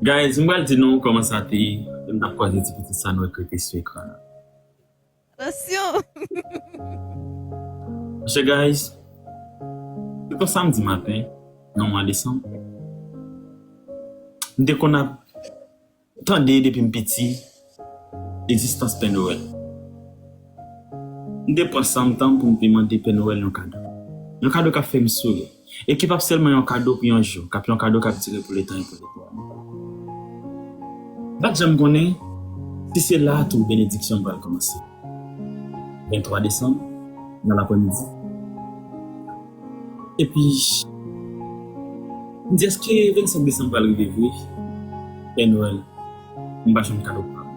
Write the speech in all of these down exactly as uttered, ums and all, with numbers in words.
Guys, m pral di nou kòman sa te ye, lè m t ap kwaze ti pitit sa nou wè k rete sou ekran an. Attention! Monchè, guys, se yon samdi maten, nan mwa desanm, m te konn ap tande depi m piti egzistans Pè Nwèl. M te pran san m tan pou m te mande Pè Nwèl yon kado. Yon kado k ap fè m souri. E ki p ap sèlman yon kado pou yon jou, k ap yon kado k ap dire pou letan e pou letènite. M pa t janm konnen si se la a tou benediksyon m pral kòmanse. Venntwa desanm, nan lapremidi. Epi, m di, èske vennsenk desanm pral rive vre? Pè Nwèl, m pa jwenn kado pou mwen.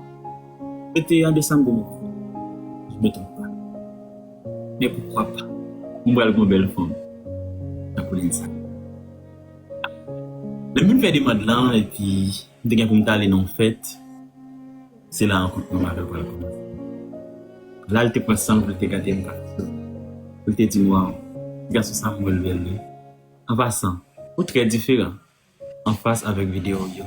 Se te an desanm de mil vennsenk, si je me trompe pas. Men poukwa pa? M pral gen yon bèl fanm. Tankou Lensa. Lè m vin fè demann lan, epi m te gen pou m t ale nan yon fèt, se la rankont mwen avè l pral kòmanse. La, l te pran san l pou l te gade m, pou l te di m, "Waw, ti gason sa m wè l bèl wi." An pasan, ou trè diferan anfas avèk videyo w yo.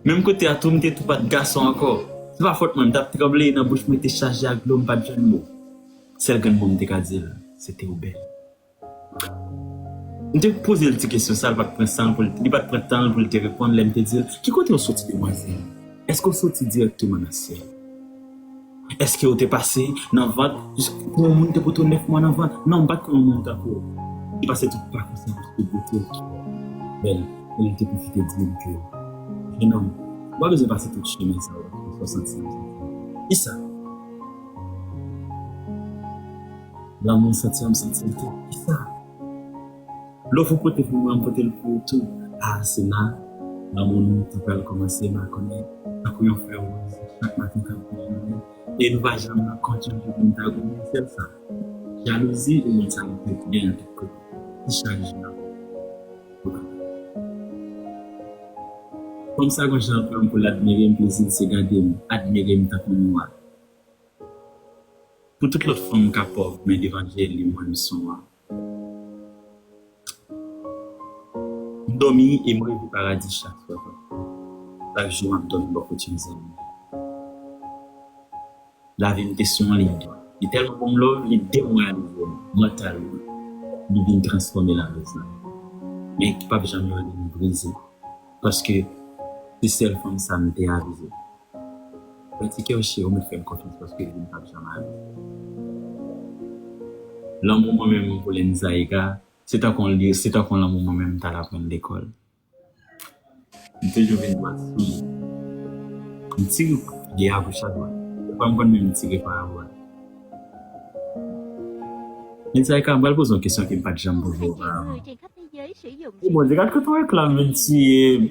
Menm kote a tou, m te tou pa t gason ankò. Se pa fòt mwen, m t ap tranble, nan bouch mwen te chaje ak dlo, m pa t jwenn mo. Sèl grenn mo m te ka di l, se te ou bèl. M te poze l ti kesyon sa, li pa t pran san l pou l, li pa t pran tan l pou l te reponn lè m te di l, "Ki kote w soti, demwazèl? Èske w soti dirèkteman nan syèl? Èske w te pase nan vant pou yon moun te pote w nèf mwa nan vant?" Non, m pa t konn yon moun tankou w. Li pase tout pakou sa pou te goute w ki bèl. E li te pwofite di m ke, "Jenòm, ou pa bezwen pase tout chemen sa yo pou w santi sa m santi." Kisa? Lanmou m santi an, m santi l tou. Kisa? Love ou pote pou mwen, m pote l pou ou tou. A, se la lanmou nou tou pral kòmanse, m a konnen, tankou yon flè woz, chak maten k ap bouyi. E nou pa janm nan kont yon jou pou n ta goumen, sèl sa. Jalouzi, e moun sa yo te byen nan tout kote. Ti chak jou nan. Kòm sa gon jan l pran pou l admire m, plezi l se gade m, admire m tankou miwa. Pou tout lòt fanm ka pòv, men devan je li, mwen, m se yon wa. M dòmi e m reve paradi chak swa. Chak jou m ap dòmi bò kote yon zanmi. Lavi m te sou yon liy dwat. Li tèlman ban m love, li demoralize m mantalman. Li vin transfòme lavi sa. Men ki p ap janm yon liy brize. Paske se sèl fanm sa m te avize. Pati kè w cheri, ou mèt fè m konfyans paske li p ap janm ale. Lanmou mwen menm pou Lenzaika, se tankou li, se tankou lanmou mwen menm m t al aprann lekòl. M toujou vin dwat sou li. M tire kout pye a goch a dwat. Dèfwa m konn menm tire parabòl. Lenzaika, m pral poze w yon kesyon ke m pa t janm poze w oparavan. O Bondye, gad kote yon reklam vin tiye m.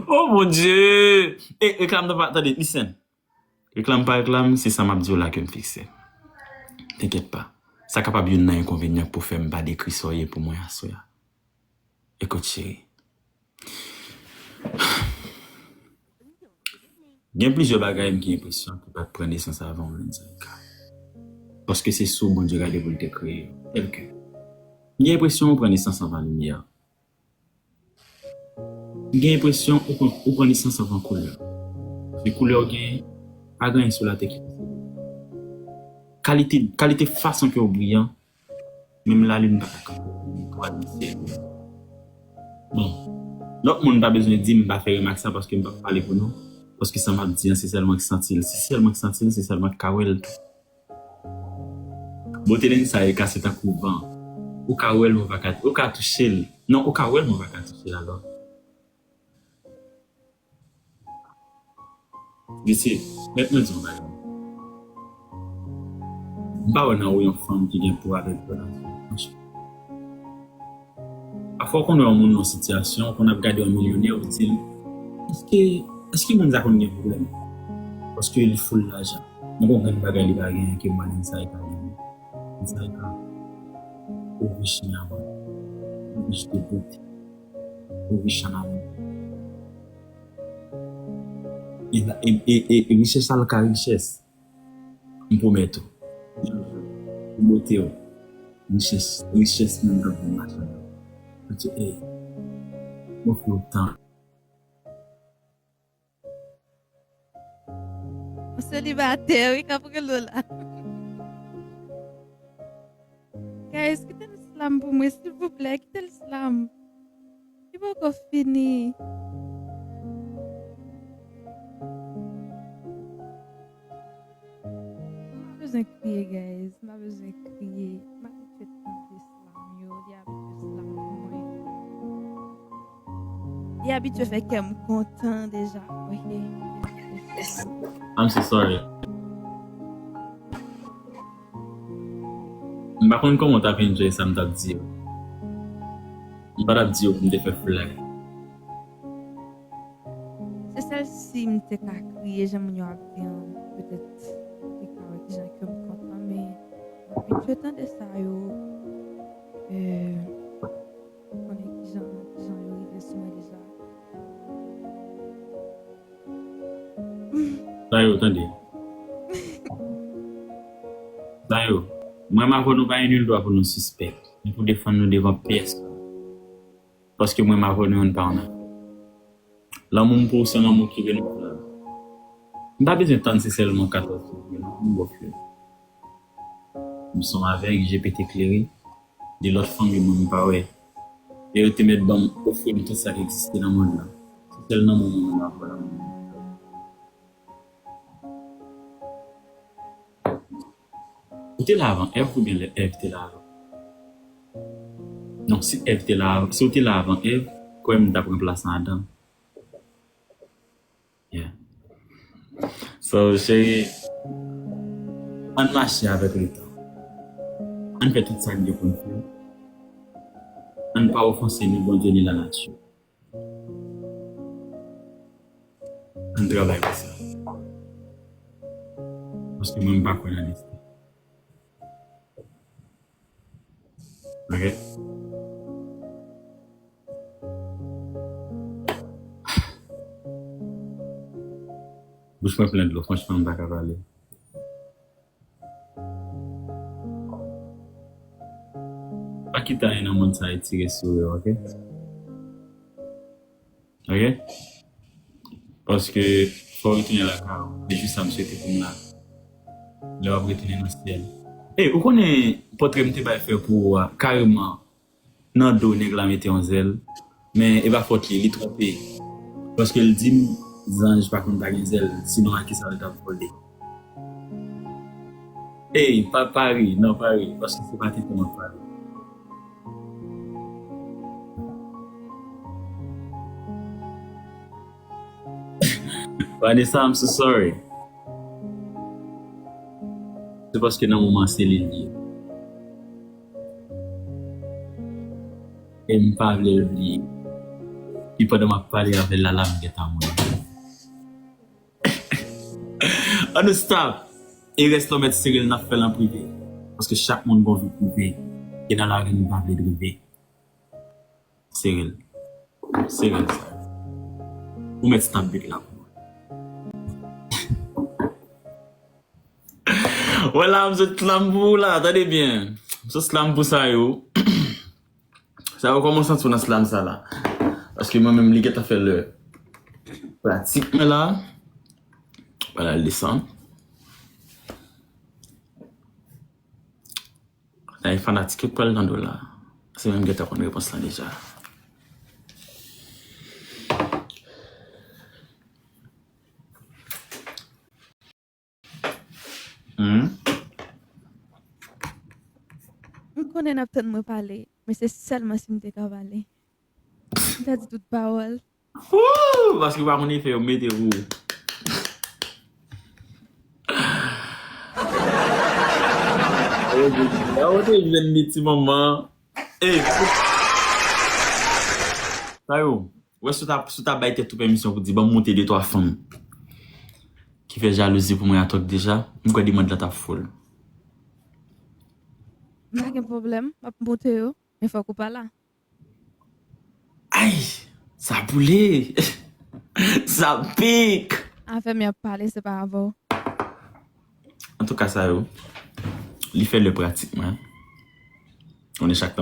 O Bondye! E, reklam nan pa, tande, listen. Reklam pa reklam, se sa m ap di w la ke m fikse. Tenkyèt pa. Sa kapab youn nan enkonvenyan k pou fè m pa dekri sa w ye pou mwen aswè a. Ekout, cheri. Gen plizyè bagay m gen enpresyon ki pa t pran nesans avan w, Lenzaika. Paske se sou Bondye gade pou l te kreye yo. Tèlke, m gen enpresyon w pran nesans anvan limyè. M gen enpresyon ou pran, ou pran nesans anvan koulè. Se koulè w genyen, pa gen anyen sou latè ki posede. Kalite, kalite fason ke w briyan, menm lalin pa ka kanpe pou netwal nan syèl yo. Bon, lòt moun pa bezwen di m pa fè remak sa paske m p ap pale pou nou. Paske sa m ap di an, se sèl mwen k santi l. Se sèl mwen k santi l, se sèl mwen k ka wè l tou. Bote Lenzaika se tankou van. Ou ka wè l, men w pa ka, ou ka touche l. Non, ou ka wè l, men w pa ka touche l alò. Mesye, mèt mwen di yon bagay. M pa wè nan ou yon fanm ki gen pou avèk relasyon. Pafwa w konn wè yon moun nan yon sitiyasyon, w konn ap gade yon milyonè, ou di l, èske, èske moun sa konn gen pwoblèm? Paske li full lajan. Men gon grenn bagay li pa genyen ke mwen Lenzaika genyen. Lenzaika, ou rich nan amour, ou rich de bote, ou rich an amour. E, e, e, e, e richès sa l ka richès. M pwomèt ou, yon jou, pou bote w, richès, richès menm jan pou machann yo. Paske, ey, m ofri w tan, Selibatè, wi, k ap rele w la. Guys, kite l slam pou mwen, silvouplè, kite l slam. Li poko fini. M pa bezwen kriye, guys. M pa bezwen kriye. M abitye tande slam yo. Li abitye slam pou mwen. Li abitye fè kè m kontan deja. Ok. I'm so sorry. M pa konn kòman w t ap enjoy sa m t ap di yo. M pa t ap di yo pou m te fè flè. Se sèl si m te ka kriye jan moun yo ap di an, petèt li ka wè kijan ke m kontan, men m abitye tande sa yo. Euh, ou konnen kijan, kijan yo rive sou mwen deja. Sa yo, tande. Sa yo, mwen m avè nou pa gen nil dwa pou nou sispèk, ni pou defann nou devan pyès. Paske mwen m avè nou youn pa youn. Lanmou m pou ou se yon lanmou ki renouvlab. M pa bezwen tann se sèlman katòz fevriye non pou m ofri w. M se yon avèg, je pete klere, de lòt fanm yo mwen m pa wè. E yo te mèt ban m, ofri m tout sa k egziste nan mond lan. Se sèl nan mond mwen m ap wè lanmou. Ou te la avan Èv oubyen lè Èv te la avan? Non, si Èv te la avan, si w te la avan Èv, kwè m, m t ap ranplase Adan. Yeah. So, cheri, ann mache avèk letan. Ann fè tout sa n gen pou n fè. Ann pa ofanse ni Bondye ni lanati. Ann travay pou sa. Paske mwen, m pa kwè nan desten. Ok? Bouch mwen plen dlo, franchman, m pa ka pale. Pa kite anyen nan mond sa a retire souri w, ok? Ok? Paske fò w retounen lakay ou. E jis sa m swete pou m la. Lè w ap retounen nan syèl. Ey, ou konnen pòtrè m te bay fè pou ou a, kareman, nan do nèg la mete yon zèl. Men e pa fòt li, li twonpe. Paske l di m, zanj pa konn pa gen zèl, sinon a kisa l t ap vole? Ey, pa, pa ri, non, pa ri, paske se pa tenten m ap pale. Vanessa, I'm so sorry. Se paske nan moman se li l ye. E m pa vle l bliye. Epi pandan m ap pale avè l la, la m gentan mouri. Ann stop! E rès lan mèt sere l, n ap fè l an prive. Paske chak moun gon vi prive. E nan lari nou pa vle drive. Sere l. Sere l sa. Ou mèt stop beat la pou mwen. Wè la, m sot slam pou ou la, tande byen. M sot slam pou sa yo. Sa yo kòman w santi w nan slam sa la? Paske mwen menm li gentan fè lè pratik mwen la. Vwala, l desann. Ay, fanatik yo k pral nan do la. Se mwen m gentan konn repons lan deja. Hmm? M konnen n ap tann mwen pale, men se sèlman si m te ka pale. M ta di tout pawòl. Woo! Paske w pa konn efè yo mete pou ou. Ou te jwenn li ti manman. Ey! Sa yo, wè si w ta, si w ta bay tèt ou pèmisyon pou di, ban m monte de twa fanm ki fè jalouzi pou mwen a Tòk deja, m kwè demand la t ap fou l. M pa gen pwoblèm, m ap monte yo, men fòk ou pa la. Ay! Sa boule! Sa pik! Afè m y ap pale, se pa avè w. Antouka, sa yo, li fè lè pratik mwen. Konnen chak tan